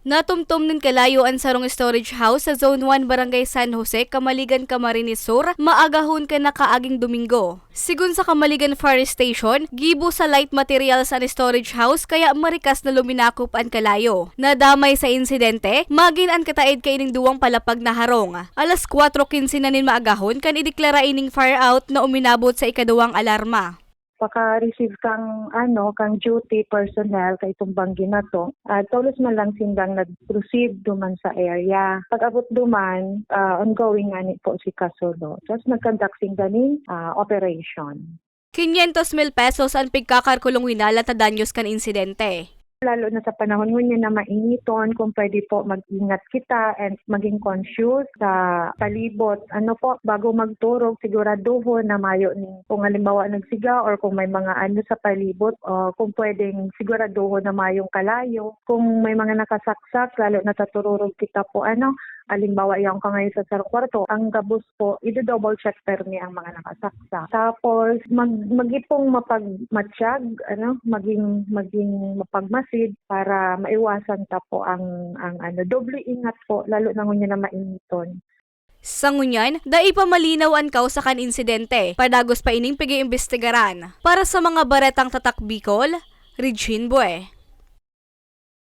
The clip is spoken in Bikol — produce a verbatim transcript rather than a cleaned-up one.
Natumtom nin kalayo an sarong storage house sa Zone one, Barangay San Jose, Camaligan, Camarines Sur, maagahon kan nakaaging Domingo. Sigon sa Camaligan Fire Station, gibo sa light materials an storage house kaya marikas na luminakop an kalayo. Nadamay sa insidente, magin an kataed kaining duwang palapag na harong. Alas kwatro quince na nin maagahon kan ideklara ining fire out na uminabot sa ikaduwang alarma. Paka-receive kang ano, kang duty personnel kay itong banggi na to. Ah, tolos man lang sindang nag-proceed duman sa area. Pag-abot duman, ah, ongoing ngani po si kasulo. Tapos nag-conduct sinda nin ah, operation. Quinientos mil pesos an pigkakarkulong winalat na danyos kan insidente. Lalo na sa panahon ngunyan na mainiton, kung pwede po mag-ingat kita and maging conscious sa palibot. Ano po, bago magturog, siguraduhon na mayo ning, kung halimbawa nagsiga or kung may mga ano sa palibot, ah, kung pwedeng siguraduhon na mayong kalayo. Kung may mga nakasaksak, lalo na sa tururog kita po, ano, halimbawa, yaon ka ngayon sa sarong kwarto, ang gabos po, ido-double check permi ang mga nakasaksak. Tapos, mag, magipong mapagmatsyag, ano, maging, maging mapagmasid para maiwasan ta po ang, ang ano, doble ingat po, lalo na ngunyan na mainiton. Sa ngunyan, dai pa malinaw an kausa kan insidente. Padagos pa ining pag-iimbestigaran. Para sa mga Baretang Tatak Bicol, Regine Bue.